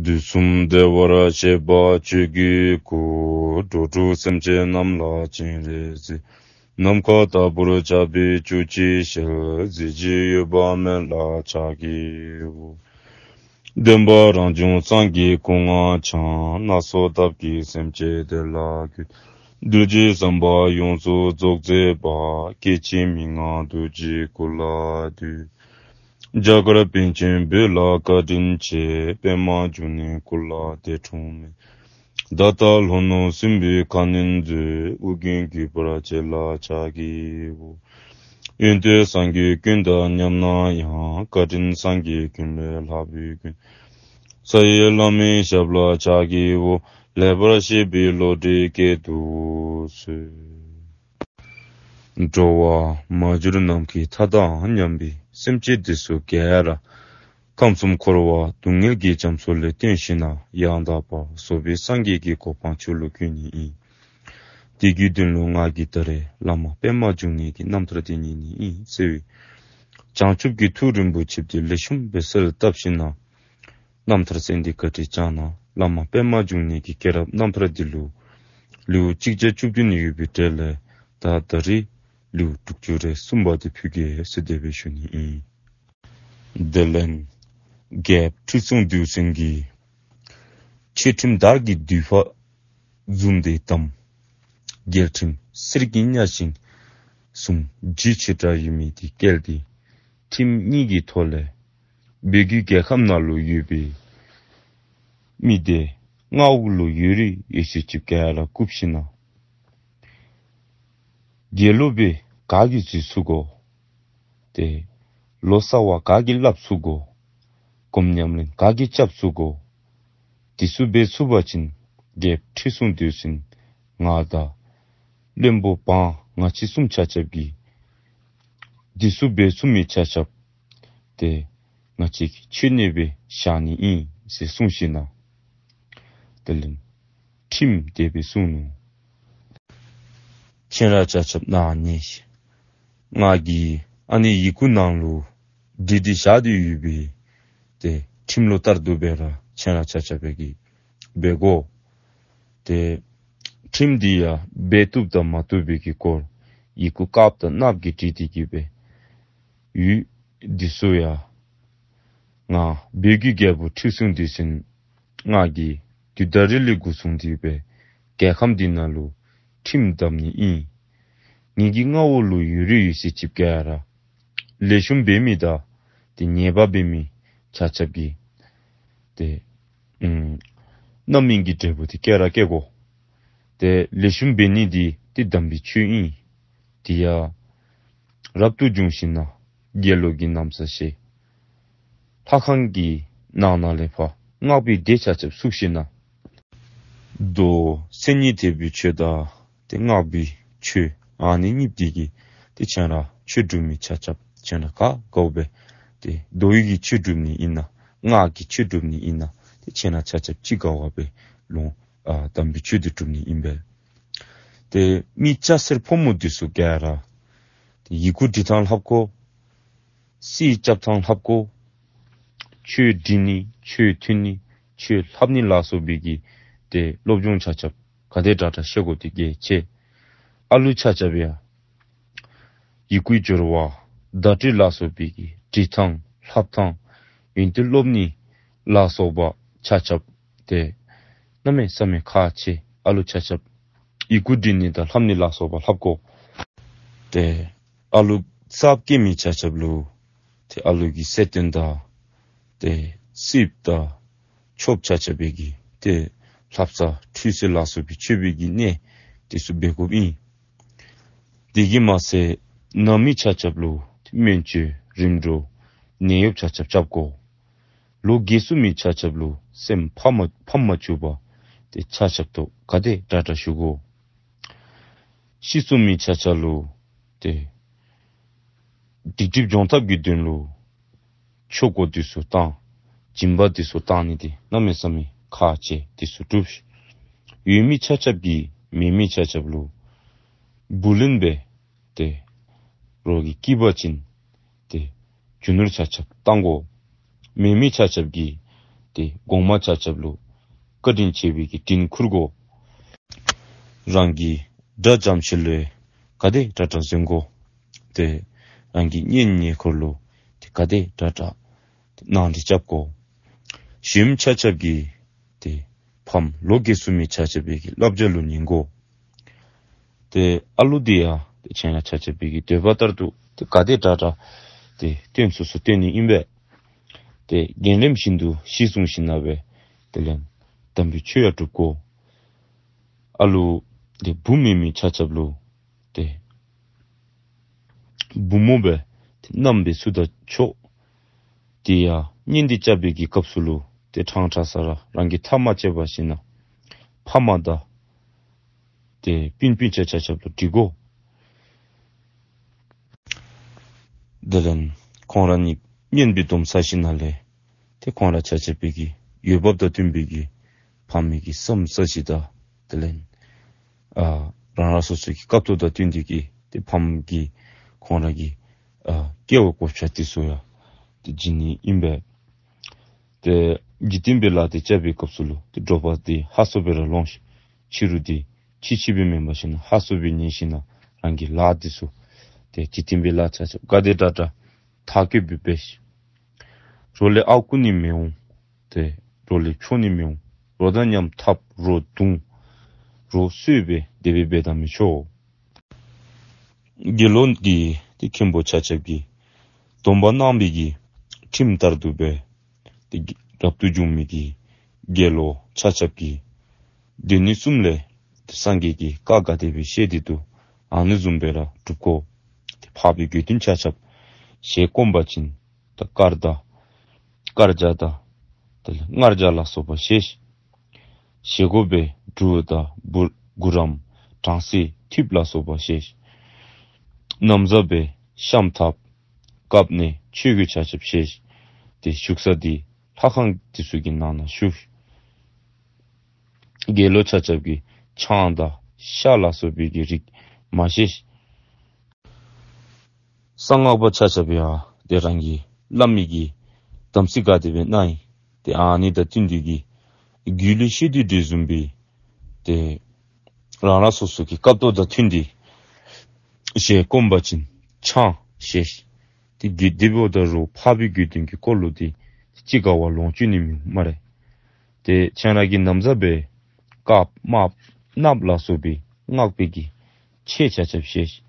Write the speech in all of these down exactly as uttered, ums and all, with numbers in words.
དུས་གསུམ་བདེ་བར་གཤེགས་པ་ཆོས་ཀྱི་སྐུ། འགྲོ་དྲུག་སེམས་ཅན་རྣམས་ལ་སྤྱན་རས་གཟིགས། ནམ་མཁའ་ལྟ་བུར་ཁྱབ་པའི་བཅུ་གཅིག་ཞལ། གཟི་བརྗིད་གཡོ་བ་མེད་ལ་ཕྱག་བགྱིའོ། བདེན་པ་རང་བྱུང་སངས་རྒྱས་སྐུ་ལྔ་འཆང་། སྣ་ཚོགས་ཐབས་ཀྱིས་སེམས་ཅན་བདེ་ལ་འགོད། གདུལ་བྱའི་བསམ་པ་ཡོངས་སུ་རྫོགས་མཛད་པ། སྐྱེ་འཆི་མི་མངའ་རྡོ་རྗེའི་སྐུ་ལ་འདུད། རྒྱ་གར་པཎ་ཆེན་བོད་ལ་བཀའ་དྲིན་ཆེ། པདྨ་འབྱུང་གནས་སྐུ་ལ་འདས་འཁྲུངས་མེད། ད་ལྟ་ལྷོ་ནུབ་སྲིན་པོའི་ཁ་གནོན་མཛད། ཨོ་རྒྱན་གུས་པར་མཇལ་ལ་ཕྱག་བགྱིའོ། ཡོན་ཏན་སངས་རྒྱས་ཀུན་དང་མཉམ་ན་ཡང་། བཀའ་དྲིན་སངས་རྒྱས་ཀུན་ལས་ལྷག་པའི་མགོན། རྩ་བའི་བླ་མའི་ཞབས་ལ་ཕྱག་བགྱིའོ། ལེགས་པར་བཤད་པའི་བློ་གྲོས་བསྐྱེད་དུ་གསོལ། འགྲོ་བ་མ་གྱུར་ནམ་མཁའི་མཐའ་དང་མཉམ་པའི་སེམས་ཅན་འདི་ཚུ་ག་ར་ཁམས་གསུམ་འཁོར་བ་སྡུག་བསྔལ་གྱི་རྒྱ་མཚོ་ལས་བཏོན་ཞིནམ་ལས་ཡང་དག་པར་རྫོགས་པའི་སངས་རྒྱས་ཀྱི་གོ་འཕང་མཆོག་ལུ་བཀོད་ནི་ཨིན། དེ་གི་དོན་ལུ་ང་གིས་ད་རེས་བླ་མ་པདྨ་འབྱུང་གནས་ཀྱི་རྣམ་ཐར་འདི་ཉན་ནི་ཨིན་ཟེར་བའི་བྱང་ཆུབ་ཀྱི་ཐུགས་རིན་པོ་ཆེ་འདི་ལེགས་ཤོམ་སྦེ་གསལ་བཏབ་ཞིནམ་ལས་རྣམ་ཐར་གསན་ཏེ་བཀའ་དྲིན་བསྐྱངས་གནང་། བླ་མ་པདྨ་འབྱུང་གནས་ཀྱི་སྐྱེས་རབས་རྣམ་ཐར་འདི་ལུ་ལེའུ་གཅིག་བརྒྱ་བཅུ་བདུན་ཡོད་པའི་གྲས་ལས་ད་ད་རེས་ལེའུ་དྲུག་ཅུ་རེ་གསུམ་པ་འདི་ཕུལ་གེ་ཟེར་དེ་སྦེ་ཞུ་ནི་ཨིན། དེ་ལས་རྒྱལཔོ་ཁྲི་སྲོང་ལྡེའུ་བཙན་གྱིས་ཆོས་ཁྲིམས་དར་གྱི་མདུད་པ་བཟུང་སྟེ་བསྡམས། རྒྱལ་ཁྲིམས་གསེར་གྱི་གཉའ་ཤིང་གསུམ་ལྗིད་ཆེ་དྲགས་ཡོད་མི་འདི་བཀལ་ཏེ་ཁྲིམས་གཉིས་ཀྱི་ཐོག་ལས་བོད་ཀྱི་རྒྱལ་ཁམས་ནང་ལུ་ཡོད་པའི་མི་སྡེ་མངའ་འོག་ལུ་ཡོད་རིགས་ཡོད་ཚད་ཅིག་ག་ར་བཀུག་ཞིནམ་ལས་དགེ་སློང་སྦེ་ག་གིས་འཛུལ་ཚུགས་དགོ། ཏེ་ལོ་ཙཱ་བ་ག་གིས་སླབ་ཚུགས་དགོ། སྒོམ་ཉམས་ལེན་ག་གིས་རྐྱབ་ཚུགས་དགོ། དེ་ཚུ་འབད་ཚུགས་པ་ཅིན་རྒྱལཔོ་ཁྲི་སྲོང་ལྡེའུ་བཙན་ང་དང་བློན་པོ་འབངས་ང་བཅས་གསུམ་ཆ་ཁྱབ་ཀྱིས་དེ་ཚུ་འབད་ཚུགས་མི་ཆ་ཁྱབ་ཏེ་ང་བཅས་ཀྱི་མཆོད་གནས་སྦེ་བཞག་ནི་ཨིན་ཟེར་གསུངས་ཞིནམ་ལས་དེ་ལས་ཁྲིམས་དེ་སྦེ་བསྲུང་ནུག། ཁྱེད་ར་ཆ་ཁྱབ་ནཱ་ཉན་ཤིག། ང་གིས་ཨ་ནི་ཡི་གུ་ནང་ལུ་བྲིས་ཏེ་བཞག་སྟེ་ཡོད་པའི་ཏེ་ཁྲིམས་ལུགས་ལྟར་དུ་སྦེ་ར་ཁྱེད་ར་ཆ་ཁྱབ་ཀྱིས་འབད་དགོ། ཏེ་ཁྲིམས་འདི་ཡང་འབད་བཏུབ་དང་མ་བཏུབ་པའི་གི་སྐོར་ཡི་གུ་དཀརཔོ་དང་གནགཔོ་གིས་བྲིས་ཏེ་གི་སྦེ་ཡོད། འདི་ཚུ་ཡང་ང་བོད་ཀྱི་རྒྱལ་པོ་ཁྲི་སྲོང་ལྡེའུ་བཙན་ང་གིས་དུས་ད་རེས་ལས་འགོ་བཟུང་སྟེ་སྦེ་རྒྱལ་ཁམས་འདི་ནང་ལུ་ཁྲིམས་བསྡམ་ནི་ཨིན། ངེ་གི་མངའ་འོག་ལུ་ཡོད་རིགས་ཡོད་ཚད་ཅིག་ག་ར་ལེགས་ཤོམ་འབད་མི་དང་ཏེ་ཉེས་པ་འབད་མི་ཆ་ཁྱབ་ཀྱིས་ཏེ་ཨམ་རྣམ་སྨིན་གྱི་འབྲས་བུ་འདི་བཀལ་ར་བཀལ་དགོ། ཏེ་ལེགས་ཤོམ་འབད་ནི་འདི་ཏེ་དམ་པའི་ཆོས་ཨིན། དེ་ཡང་རབ་ཏུ་བྱུང་ཞིནམ་ལས་དགེ་སློང་གི་ན་བཟའ་བཞེས། ལྷ་ཁང་གི་ནང་ན་ལས་ཕར་སྔགས་པའི་སྡེ་ཆ་ཁྱབ་བཙུགས་ཞིནམ་ལས་མདོ་མཚན་ཉིད་ཐེག་པའི་ཆོས་དང་ཏེ་སྔགས་པའི་ཆོས་ཨ་ནི་གཉིས་འདི་གིས་ཏེ་ཁྱེད་ར་ཆོས་སྒྲུབ་མི་ཆ་ཁྱབ་ཁྱེད་ར་ག་དགའཝ་སྦེ་ཏེ་མདོ་ཡི་གི་ཆོས་སྒྲུབ་ནི་ཨིན་ན་སྔགས་ཀྱི་ཆོས་སྒྲུབ་ནི་ཨིན་ན་ཏེ་ཁྱེད་ར་ཆ་ཁྱབ་ཅིག་དགའ་བ་སྦེ་ལོངས་ཨ་དམ་པའི་ཆོས་འདི་སྒྲུབ་ནི་ཨིན་པས། ཏེ་མི་སྐྱ་སེར་ཕོ་མོ་འདི་ཚུ་ག་ར་ཏེ་ཡི་གུ་འབྲི་ཐངས་ལྷབ་དགོ། རྩིས་རྐྱབ་ཐངས་ལྷབ་དགོ། ཆོས་འབྲི་ནི་ཆོས་ཐུན་ནི་ཆོས་ལྷབ་ནི་ལ་སོགས་པའི་གི་ཏེ་སློབ་སྦྱོང་ཆ་ཁྱབ་ག་དེ་དྲག་དྲག་ཤེས་དགོ་འདི་གལ་ཆེ། ཨ་ལུ་ཆ་ཁྱབ་ཡང་ཡི་གུའི་སྦྱོར་བ་བརྡ་སྤྲོད་ལ་སོགས་པའི་གི་འབྲི་ཐངས་ལྷབ་ཐངས་ཡོན་ཏན་སློབ་ནི་ལ་སོགས་པ་ཆ་ཁྱབ་ཏེ་གནམ་མེད་ས་མེད་ཁག་ཆེ། ཨ་ལུ་ཆ་ཁྱབ་ཡི་གུ་འབྲི་ནི་དང་ལྷབ་ནི་ལ་སོགས་པ་ལྷབ་དགོ། ཏེ་ཨ་ལུ་གསརཔ་སྐྱེས་མི་ཆ་ཁྱབ་ལུ་ཏེ་ཨ་ལུ་གི་གསལ་སྟོན་དང་ཏེ་རྩིསཔ་དང་ཆོསཔ་ཆ་ཁྱབ་སྦེ་གི་ཏེ་ལྷ་བསངས་ཁྲུས་གསོལ་ལ་སོགས་པའི་མཆོད་པའི་གི་གནས་དེ་ཚུ་འབད་དགོཔ་ཨིན། དེ་གིས་མ་ཚད་ནང་མི་ཆ་ཁྱབ་ལུ་སྨན་བཅོས་རིམ་གྲོ་ནད་གཡོགཔ་ཆ་ཁྱབ་རྐྱབ་དགོ། ལོ་རྒས་སོང་མི་ཆ་ཁྱབ་ལུ་སེམས་ཕམ་མ་ཕམ་མ་བཅུག་པར་ཏེ་ཆ་ཁྱབ་ཏུ་ག་དེ་དྲག་དྲག་ཞུ་དགོ། ཤི་སོང་མི་ཆ་ཁྱབ་ལུ་ཏེ་སྡིག་སྒྲིབ་སྦྱོང་ཐབས་ཀྱི་དོན་ལུ་ཆོ་ག་འདི་ཚུ་བཏང་སྦྱིན་པ་འདི་ཚུ་བཏང་ནི་འདི་གནམ་མེད་ས་མེད་ཁག་ཆེ། འདི་ཚུ་སྒྲུབ། ཡོད་མི་ཆ་ཁྱབ་ཀྱིས་མེད་མི་ཆ་ཁྱབ་ལུ་བུ་ལོན་སྦེ་ཏེ་རོགས་ཀྱིས་བསྐྱིས་པ་ཅིན་ཏེ་རྒྱུ་ནོར་ཆ་ཁྱབ་བཏང་དགོ། མེད་མི་ཆ་ཁྱབ་ཀྱིས་ ཏེ་གོང་མ་ཆ་ཁྱབ་ལུ་བཀའ་དྲིན་ཆེ་བའི་གི་དྲིན་ཁུར་དགོ། རང་གི་དགྲ་འཇམ་ཤོས་ལུ་ག་དེ་དྲག་དྲག་བཟོད་དགོ། ཏེ་རང་གི་གཉེན་ཉེ་འཁོར་ལུ་ཏེ་ག་དེ་དྲག་དྲག་ཏེ་གནང་སྟེ་རྐྱབ་དགོ། གཞོནམ་ཆ་ཁྱབ་ཀྱིས་ཏེ་ཕམ་ལོ་རྒས་སོང་མི་ཆ་ཁྱབ་པའི་གི་བསླབ་བྱ་ལུ་ཉན་དགོ། ཏེ་ཨ་ལུ་འདི་ཡང་ཏེ་ཁྱེད་ར་ཆ་ཁྱབ་པའི་གི་འདོད་པ་ལྟར་དུ་ཏེ་ག་དེ་དྲག་དྲག་ཏེ་སྟོན་ཚུགས་ཚུགས་སྟོན་ནི་ཨིན་པས། ཏེ་རྒན་རིམ་བཞིན་དུ་གཞི་བཟུང་ཞིནམ་ལས་དེ་ལས་དམ་པའི་ཆོས་ཡང་སྒྲུབ་དགོ། ཨ་ལུ་ཏེ་བུ་མེད་མི་ཆ་ཁྱབ་ལུ་ཏེ་བུ་མོ་སྦེ་ཏེ་མནའམ་སྦེ་ཚུ་ད་ཆོག། དེ་ཡང་གཉེན་འདི་རྐྱབ་པའི་གི་སྐབས་སུ་ལུ་ཏེ་ཕྲང་ཕྲང་ས་ར་རང་གིས་ཐག་མ་བཅད་པར་ཞིནམ་ལས་ཕམ་དང་ཏེ་སྤུན་སྤུན་ཆ་ཆ་ཁྱབ་ལུ་དྲི་དགོ། དེ་ལས་ཁོང་ར་གཉིས་གཉེན་སྦེ་སྡོམ་ཚར་ཞིནམ་ལས་ཏེ་ཁོང་ར་ཆ་ཁྱབ་པའི་གི་འོས་འབབ་དང་བསྟུན་པའི་གི་ཕམ་གི་སམ་ས་ཅིག་དང་དེ་ལས་ཨ་རང་རང་སོ་སོ་གི་སྐབས་ཐོག་དང་བསྟུན་ཏེ་གི་ཏེ་ཕམ་གི་ཁོང་ར་གི་ཨ་སྐལ་བ་གོ་ཆ་དེ་ཚུ་ཡང་ཏེ་བྱིན་ནི་ཨིན་པས། ཏེ་འཇིག་རྟེན་པའི་ལཱ་དེ་རྐྱབ་པའི་སྐབས་སུ་ལུ་ཏེ་དྲོ་པ་དེ་ཧ་སོ་སྦེ་ར་ལོངས་ཤིག། ཕྱི་རུ་དེ་ཕྱི་ཕྱི་སྦེ་མེན་པར་ཞིནམ་ལས་ཧ་སོ་སྦེ་ཉལ་ཞིནམ་ལས་རང་གི་ལཱ་དེ་ཚུ་ཏེ་འཇིག་རྟེན་པའི་ལཱ་ཆ་ཁྱབ་ག་དེ་དྲག་དྲག་ཐག་བཅད་སྦེ་འབད་ཤིག། རོགས་ལས་ཨརཝ་རྐུ་ནི་མི་འོང་། ཏེ་རོགས་ལས་འཕྱོག་ནི་མི་འོང་། རོགས་དང་མཉམ་འཐབ། རོགས་བརྡུང་། རོགས་གསོད་སྦེ་དེ་སྦེ་འབད་ད་མི་ཆོག། དགེ་སློང་གི་ཏེ་མཁན་པོ་ཆ་ཁྱབ་ཀྱིས་སྡོམ་པ་གནང་བའི་གི་ཁྲིམས་ལྟར་དུ་སྦེ་ཏེ་རབ་ཏུ་བྱུང་མི་གི་དགེ་སློང་ཆ་ཁྱབ་ཀྱིས་སྡེ་སྣོད་གསུམ་ལས་ཏེ་སངས་རྒྱས་ཀྱི་བཀའ་ག་དེ་སྦེ་བཤད་དེ་འདུག། ཨ་ནི་བཟུམ་སྦེ་ར་སྒྲུབ་དགོ། ཏེ་འཕགས་པའི་དགེ་འདུན་ཆ་ཁྱབ་ཞལ་སྐོམ་པ་ཅིན་ད་དཀར་དང་དཀར་ཇ་དང་དེ་ལས་མངར་ཇ་ལ་སོགས་པ་བཞེས་ཤིག། བཞེས་སྒོ་སྦེ་གྲུ་དང་གུ་རམ་སྦྲང་རྩི་ཐིབས་ལ་སོགས་པ་བཞེས་ཤིག། ན་བཟའ་སྦེ་ཤམ་ཐབས་དཀརཔོ་ནས་ཆོས་གོས་ཆ་ཁྱབ་བཞེས་ཤིག། ཏེ་བཞུགས་ས་འདི་ལྷ་ཁང་འདི་ཚུ་གི་ནང་ན་བཞུགས་ཤིག། དགེ་སློང་ཆ་ཁྱབ་ཀྱིས་ཆང་དང་ཤ་ལ་སོགས་པའི་གི་རིགས་མ་བཞེས་ཤིག། གསང་སྔགས་པ་ཆ་ཁྱབ་ཡང་ཏེ་རང་གིས་བླ་མའི་གི་དམ་ཚིག་ག་དེ་སྦེ་གནང་ཡི། ཏེ་ཨ་ནི་དང་བསྟུན་ཏེ་གི་རྒྱུད་ལུ་བཤད་དེ་འདི་བཟུམ་སྦེ་ཏེ་རང་རང་སོ་སོ་གི་སྐབས་ཐོག་དང་བསྟུན་ཏེ་ཞལ་སྐོམ་པ་ཅིན་ཆང་བཞེས་ཤིག། ཏེ་རྒྱུད་སྡེ་པོ་དང་རོགས་འཕགས་པའི་དགེ་འདུན་གྱི་སྐོར་ལུ་ཏེ་ཅི་དགའ་བ་ལོངས་སྤྱོད་ནི་མི་སྨ་རེ། ཏེ་ཁྱེད་ར་གིས་ན་བཟའ་སྦེ་དཀརཔོ་དམརཔོ་གནགཔོ་ལ་སོགས་པའི་སྔགས་པའི་གི་ཆས་ཆ་ཁྱབ་བཞེས་ཤིག།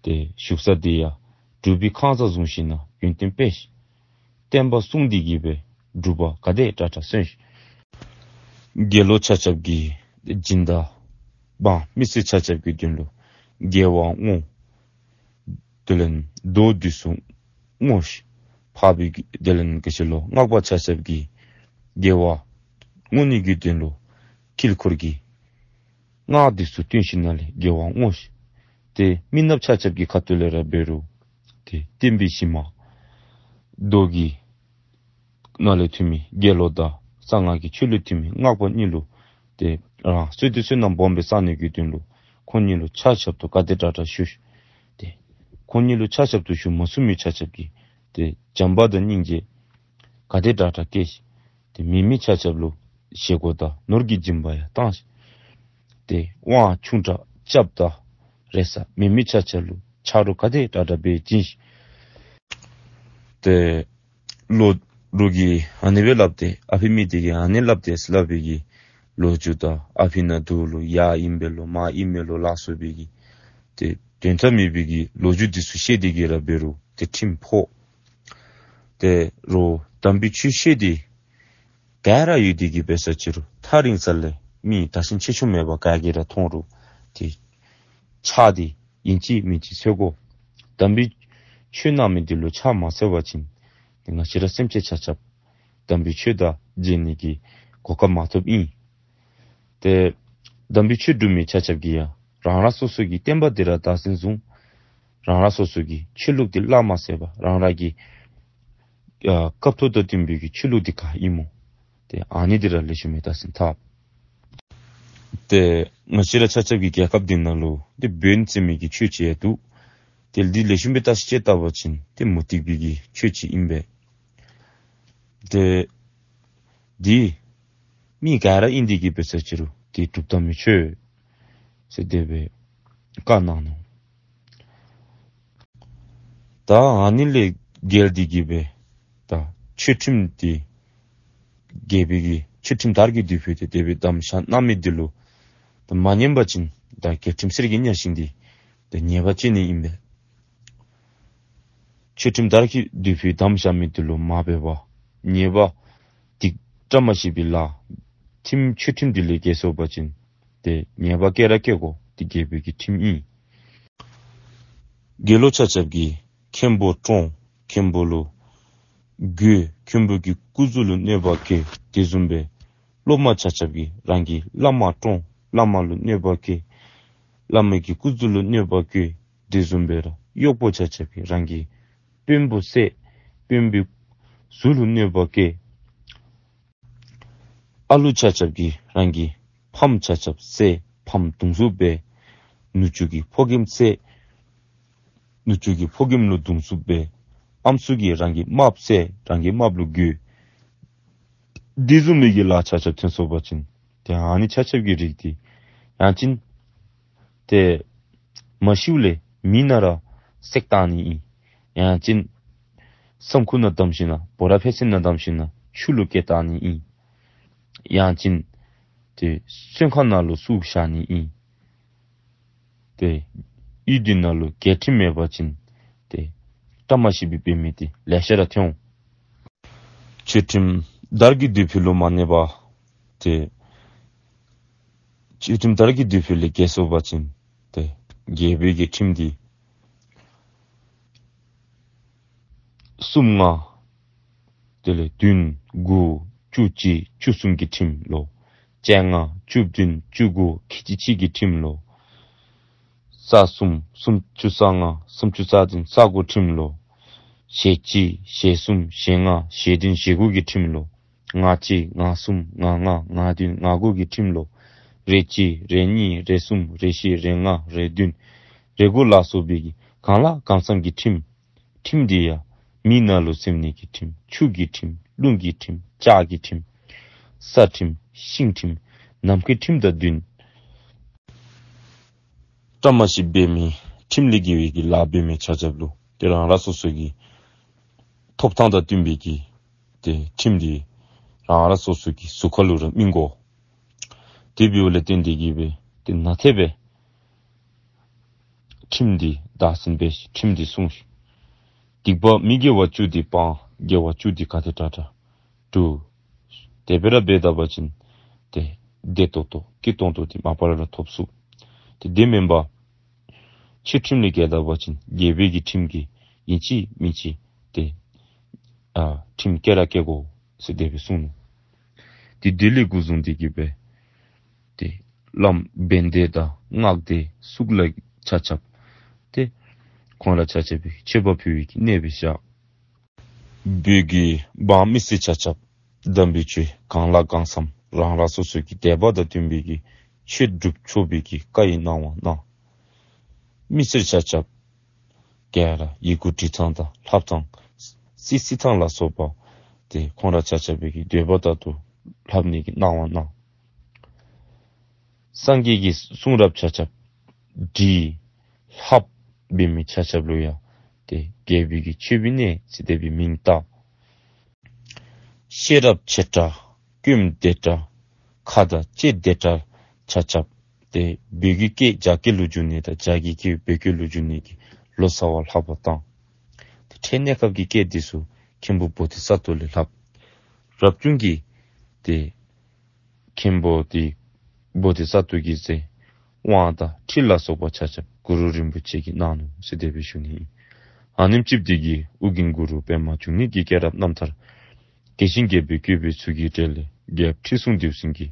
ཏེ་བཞུགས་ས་འདི་ཡང་སྒྲུབ་པའི་ཁང་བཟང་བཟུང་ཞིནམ་ལས་ཡོན་ཏན་སྤེལ་ཤིག། བསྟན་པ་སྲུང་སྟེ་གི་སྦེ་སྒྲུབ་པ་ག་དེ་དྲག་དྲག་སྲུང་ཤིག། དགེ་སློང་ཆ་ཁྱབ་ཀྱིས་སྦྱིན་བདག་འབངས་མི་སེར་ཆ་ཁྱབ་ཀྱི་དོན་ལུ་དགེ་བ་བསྔོ། དེ་ལས་མདོ་འདི་ཚུ་བསྔོ་ཤིག། འཕགས་པའི་དེ་ལས་ག་ཅི་ལོ་སྔགས་པ་ཆ་ཁྱབ་ཀྱིས་དགེ་བ་བསྔོ་ནི་གི་དོན་ལུ་དཀྱིལ་འཁོར་གྱི་སྔགས་འདི་ཚུ་བཏོན་ཞིནམ་ལས་དགེ་བ་བསྔོ་ཤིག། ཏེ་མི་ནགཔ་ཆ་ཁྱབ་ཀྱི་ཁ་ཐུག་ལས་ར་འབད་རུང་ཏེ་བསྟན་པའི་གཞི་མ་མདོ་གི་ནང་ལས་ཐོན་མི་དགེ་སློང་དང་གསང་སྔགས་ཀྱི་ཆོས་ལས་ཐོན་མི་སྔགས་པ་གཉིས་ལུ་ཏེ་རང་བསོད་བདེ་བསོད་ནམས་སྦོམ་སྦེ་བསག་ནི་གི་དོན་ལུ་ཁོང་གཉིས་ལུ་ཕྱག་ཞབས་ཏོག་ག་དེ་དྲག་དྲག་ཞུ་ཤིག། ཏེ་ཁོང་གཉིས་ལུ་ཕྱག་ཞབས་ཏོག་ཞུ་མ་ཚུགས་མི་ཆ་ཁྱབ་ཀྱིས་ཏེ་བྱམས་པ་དང་སྙིང་རྗེ་ག་དེ་དྲག་དྲག་བསྐྱེད་ཤིག། ཏེ་མེད་མི་ཆ་ཁྱབ་ལུ་བཞེས་སྒོ་དང་ནོར་གྱི་སྦྱིན་པ་ཡང་བཏང་ཤིག། ཏེ་དབང་ཆུང་དྲགས་རྐྱབ་དང་རེ་ས་མེད་མི་ཆ་ཁྱབ་ལུ་ཆ་རོགས་ག་དེ་དྲག་དྲག་སྦེ་བྱིན་ཤིག། ཏེ་ལོ་དྲུག་གིས་ཨ་ནི་སྦེ་སླབ་སྟེ་ཨ་ཕི་མི་དེ་གིས་ཨ་ནི་སླབ་སྟེ་སླབ་པའི་གི་ལོ་རྒྱུས་དང་ཨ་ཕི་ནང་འདུག་ལོ་ཡར་ཨིན་པས་ལོ་མར་ཨིན་མས་ལོ་ལ་སོགས་པའི་གི་ཏེ་དོན་དག་མེད་པའི་གི་ལོ་རྒྱུས་འདི་ཚུ་བཤད་དེ་གི་ར་འབད་རུང་ཏེ་ཁྲིམས་ཕོག། ཏེ་རོགས་དམ་པའི་ཆོས་བཤད་དེ་ག་ར་ཡོད་དེ་གི་འབད་ས་ཅི་རུང་ཐག་རིང་ས་ལས་མི་དར་ཞིང་ཆེ་ཆུང་མེད་པར་ག་གིས་ར་མཐོང་རུང་ཏེ་ཕྱག་འདི་ཨིན་ཅི་མིན་ཅི་འཚལ་དགོ། དམ་པའི་ཆོས་གནང་མི་འདི་ལུ་ཕྱག་མ་འཚལ་བ་ཅིན་ཏེ་ང་བཅས་ར་སེམས་ཅན་ཆ་ཁྱབ་དམ་པའི་ཆོས་དང་མཇལ་ནི་གི་གོ་སྐབས་མ་ཐོབ་ཨིན། ཏེ་དམ་པའི་ཆོས་སྒྲུབ་མི་ཆ་ཁྱབ་ཀྱིས་ཡང་རང་རང་སོ་སོ་གི་བསྟན་པ་འདི་ར་བདག་འཛིན་བཟུང་། རང་རང་སོ་སོ་གི་ཆོས་ལུགས་འདི་བརླག་མ་ཟད་པར་རང་རང་གི་ཨ་སྐབས་ཐོག་དང་བསྟུན་པའི་གི་ཆོས་ལུགས་འདི་ག་ཨིན་མོ། ཏེ་ཨ་ནི་འདི་ར་ལེགས་ཤོམ་སྦེ་བདག་འཛིན་འཐབ། ཏེ་ང་བཅས་ར་ཆ་ཁྱབ་ཀྱི་རྒྱལ་ཁབ་འདི་ནང་ལུ་ཏེ་བོན་ཟེར་མི་གི་ཆོས་ཅིག་ཡང་འདུག། ཏེ་འདི་ལེགས་ཤོམ་སྦེ་བརྟག་ཞིབ་དཔྱད་བལྟ་བ་ཅིན་ཏེ་མུ་སྟེགས་པའི་གི་ཆོས་ཅིག་ཨིན་པས། ཏེ་ འདི་མི་ག་ར་ཨིན་ཏེ་གི་འབད་ས་ཅི་རུང་འདི་སྒྲུབ་ད་མི་ཆོག་ཟེར་དེ་སྦེ་བཀའ་གནང་ནུག། ད་ཨ་ནི་ལས་འགལ་ཏེ་གི་སྦེ་ད་ཆོས་ཁྲིམས་འདི་རྒྱལ་པོའི་གི་ཆོས་ཁྲིམས་དར་གྱི་མདུད་པོ་འདི་དེ་སྦེ་བསྡམས་བཞག་གནང་མི་འདི་ལུ་ད་མ་ཉན་པ་ཅིན་ད་རྒྱལ་ཁྲིམས་གསེར་གྱི་གཉའ་ཤིང་འདི་ཏེ་ཉེས་པ་བཅད་ནི་ཨིན་པས། ཆོས་ཁྲིམས་དར་གྱི་མདུད་པོ་བསྡམས་བཞག་མི་འདི་ལུ་མ་འབད་བར་ཉེས་པ་འདི་བཀྲ་མ་ཤིས་པའི་ལཱ་ཁྲིམས་ཆོས་ཁྲིམས་འདི་ལས་འགལ་སོང་པ་ཅིན་ཏེ་ཉེས་པ་བཀལ་ར་བཀལ་དགོ། འདི་རྒྱལ་པོའི་གི་ཁྲིམས་ཨིན། དགེ་སློང་ཆ་ཁྱབ་ཀྱིས་མཁན་པོ་བཀྲོངས། མཁན་པོ་ལུ་རྒོལ། མཁན་པོ་གི་སྐུ་གཟུགས་ལུ་གནོད་པ་བཀལ། དེ་བཟུམ་སྦེ་སློབ་མ་ཆ་ཁྱབ་ཀྱིས་རང་གི་བླ་མ་བཀྲོངས། བླ་མ་ལུ་གནོད་པ་བཀལ། བླ་མ་གི་སྐུ་གཟུགས་ལུ་གནོད་པ་བཀལ། དེ་བཟུམ་སྦེ་ར་གཡོག་པོ་ཆ་ཁྱབ་ཀྱིས་རང་གི་དཔོན་པོ་བསད། དཔོན་པོའི་གཟུགས་ལུ་གནོད་པ་བཀལ། ཨ་ལུ་ཆ་ཁྱབ་ཀྱིས་རང་གི་ཕམ་ཆ་ཁྱབ་བསད། ཕམ་རྡུང་རྡོག་འབད། ནུ་གཅུང་གི་ཕོ་རྒནམ་བསད། ནུ་གཅུང་གི་ཕོ་རྒནམ་ལུ་རྡུང་རྡོག་འབད། ཨམ་སྲུ་གིས་རང་གི་རྨགཔ་བསད། རང་གི་རྨགཔ་ལུ་རྒོལ། དེ་བཟུམ་མའི་གི་ལཱ་ཆ་ཁྱབ་ཐོན་སོང་པ་ཅིན་ཏེ་ཨ་ནི་ཆ་ཁྱབ་ཀྱི་རིགས་འདི་ཡང་ཅིན་ཏེ་མ་ཤིཝ་ལས་མེ་ནང་ར་བསྲེགས་བཏང་ནི་ཨིན། ཡང་ཅིན་ས་ཁུང་ནང་བསྡམས་ཞིན་ན་བོ་ར་ཕད་སེང་ནང་བསྡམས་ཞིན་ན་ཆུ་ལུ་བསྐྱལ་བཏང་ནི་ཨིན། ཡང་ཅིན་ཏེ་བཙོན་ཁང་ནང་ལུ་བཙུགས་བཞག་ནི་ཨིན། ཏེ་ཡུལ་འདི་ནང་ལུ་རྒྱལ་ཁྲིམས་མེད་པ་ཅིན་ཏེ་བཀྲ་མ་ཤིས་པའི་འབད་མི་འདི་ལེ་ཤ་ར་ཐོན་འོང་། ཆོས་ཁྲིམས་དར་གྱི་མདུད་པོ་ལུ་མ་གནས་པར་ཏེ་ཆོས་ཁྲིམས་དར་གྱི་མདུད་པོ་ལས་འགལ་སོང་པ་ཅིན་ཏེ་རྒྱལ་པོའི་གི་ཁྲིམས་འདི་གསུམ་ལྔ་དེ་ལས་བདུན་དགུ་བཅུ་གཅིག་བཅུ་གསུམ་གྱི་ཁྲིམས་ལོ། བཅོ་ལྔ་བཅུ་བདུན་བཅུ་དགུ་ཁལ་གཅིག་གཅིག་གི་ཁྲིམས་ལོ། རྩ་གསུམ་སུམ་ཅུ་རྩ་ལྔ་སུམ་ཅུ་རྩ་བདུན་རྩ་དགུ་ཁྲིམས་ལོ། ཞེ་གཅིག་ཞེ་གསུམ་ཞེ་ལྔ་ཞེ་བདུན་ཞེ་དགུ་གི་ཁྲིམས་ལོ། ང་གཅིག་ང་གསུམ་ང་ལྔ་ང་བདུན་ང་དགུ་གི་ཁྲིམས་ལོ། རེ་གཅིག་རེ་གཉིས་རེ་གསུམ་རེ་བཞི་རེ་ལྔ་རེ་བདུན་རེ་དགུ་ལ་སོགས་པའི་གི་གང་ལ་གང་འཚམས་ཀྱི་ཁྲིམས། ཁྲིམས་འདི་ཡང་མེ་ནང་ལུ་སིམ་ནི་གི་ཁྲིམས། ཆུ་གི་ཁྲིམས། རླུང་གི་ཁྲིམས། ལྕགས་ཀྱི་ཁྲིམས། སའི་ཁྲིམས། ཤིང་ཁྲིམས། ནམ་མཁའི་ཁྲིམས་དང་བདུན། བཀྲ་མ་ཤིས་འབད་མི་ཁྲིམས་ལས་འགལ་བའི་གི་ལཱ་འབད་མི་ཆ་ཁྱབ་ལུ་ཏེ་རང་ར་སོ་སོ་གི་ཐོབ་ཐང་དང་བསྟུན་པའི་གི་ཏེ་ཁྲིམས་འདི་རང་ར་སོ་སོ་གི་གཟུགས་ཁ་ལུ་ར་སྨིན་དགོ། དེ་འབདཝ་ལས་བརྟེན་ཏེ་གི་སྦེ་ཏེ་ནན་ཏན་སྦེ་ཁྲིམས་འདི་བདག་འཛིན་འབད་ཤིག། ཁྲིམས་འདི་སྲུང་ཤིག། སྡིག་པ་མི་དགེ་བ་བཅུ་འདི་སྤང་། དགེ་བ་བཅུ་འདི་ག་དེ་དྲག་དྲག་སྒྲུབ། དེ་སྦེ་ར་འབད་ད་པ་ཅིན་ཏེ་བདེ་ཏོག་ཏོ་སྐྱིད་ཏོང་ཏོ་འདི་མ་པ་ལས་ར་ཐོབ་ཚུགས། ཏེ་དེ་མེན་པར་ཆོས་ཁྲིམས་ལས་འགལ་ད་པ་ཅིན་རྒྱལ་པོའི་གི་ཁྲིམས་ཀྱིས་ཨིན་ཅི་མིན་ཅི་ཏེ་ཨ་ཁྲིམས་བཀལ་ར་བཀལ་དགོ་ཟེར་དེ་སྦེ་གསུངས་ནུག། ཏེ་དེ་ལས་འགོ་བཟུང་སྟེ་གི་སྦེ་ཏེ་བླམ་བན་དེ་དང་སྔགས་སྡེ་གཙུག་ལག་ཆ་ཁྱབ་ཏེ་ཁོང་ར་ཆ་ཁྱབ་སྦེ་མཆོད་པ་ཕུལ་བའི་གི་གནས་སྦེ་བཞག། བོད་ཀྱི་འབངས་མི་སེར་ཆ་ཁྱབ་དམ་པའི་ཆོས་གང་ལ་གང་འཚམས་རང་རང་སོ་སོ་གི་དད་པ་དང་མཐུན་པའི་གི་ཆོས་སྒྲུབ་ཆོག་པའི་གི་བཀའ་ཡི་གནང་བ་གནང་། མི་སེར་ཆ་ཁྱབ་ག་ར་ཡི་གུ་འབྲི་ཐངས་དང་ལྷབ་ཐངས་རྩིས་རྩིས་ཐངས་ལ་སོགས་པ་ཏེ་ཁོང་ར་ཆ་ཁྱབ་སྦེ་གི་འདོད་པ་ལྟར་དུ་ལྷབ་ནི་གི་གནང་བ་གནང་། སངས་རྒྱས་ཀྱི་གསུང་རབ་ཆ་ཁྱབ་འབྲི་ལྷབ་འབད་མི་ཆ་ཁྱབ་ལུ་ཡང་ཏེ་རྒྱལ་པོའི་གི་མཆོད་པའི་གནས་ཟེར་དེ་སྦེ་མིང་བཏགས། ཤེས་རབ་ཆེ་དྲགས་སྐྱོན་བདེ་དྲགས་ཁ་དང་ལྕེ་བདེ་དྲགས་ཆ་ཁྱབ་ཏེ་བོད་ཀྱི་སྐད་རྒྱ་སྐད་ལུ་བསྒྱུར་ནི་དང་རྒྱ་གི་སྐད་བོད་སྐད་ལུ་བསྒྱུར་ནི་གི་ལོ་ཙཱ་བ་ལྷབ་པར་བཏང་། ཏེ་འཕྲལ་གནས་སྐབས་ཀྱི་སྐད་འདི་ཚུ་མཁན་པོ་བོ་དྷི་ས་ཏྭ་ལས་ལྷབ། རབ་བྱུང་གི་ཏེ་མཁན་པོ་ཏེ་བོ་དྷི་ས་ཏྭ་གིས་ཟེར་དབང་དང་ཁྲིད་ལ་སོགས་པ་ཆ་ཁྱབ་གུ་རུ་རིན་པོ་ཆེ་གིས་གནང་ནུག་ཟེར་དེ་སྦེ་ཞུ་ནི་ཨིན། ཨ་ནེམ་ཅིག་འདི་གིས་ཨོ་རྒྱན་གུ་རུ་པདྨ་འབྱུང་གནས་ཀྱི་སྐྱེས་རབས་རྣམ་ཐར་རྒྱས་ཤིང་རྒྱས་པར་བཀོད་པའི་ཚུལ་གྱི་གྲས་ལས་རྒྱལ་ཁྲི་སྲོང་ལྡེའུ་བཙན་གྱི་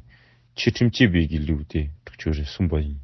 ཆོས་ཁྲིམས་བཅད་པའི་གི་ལེའུ་སྟེ་དྲུག་ཅུ་རེ་གསུམ་པ་ཨིན།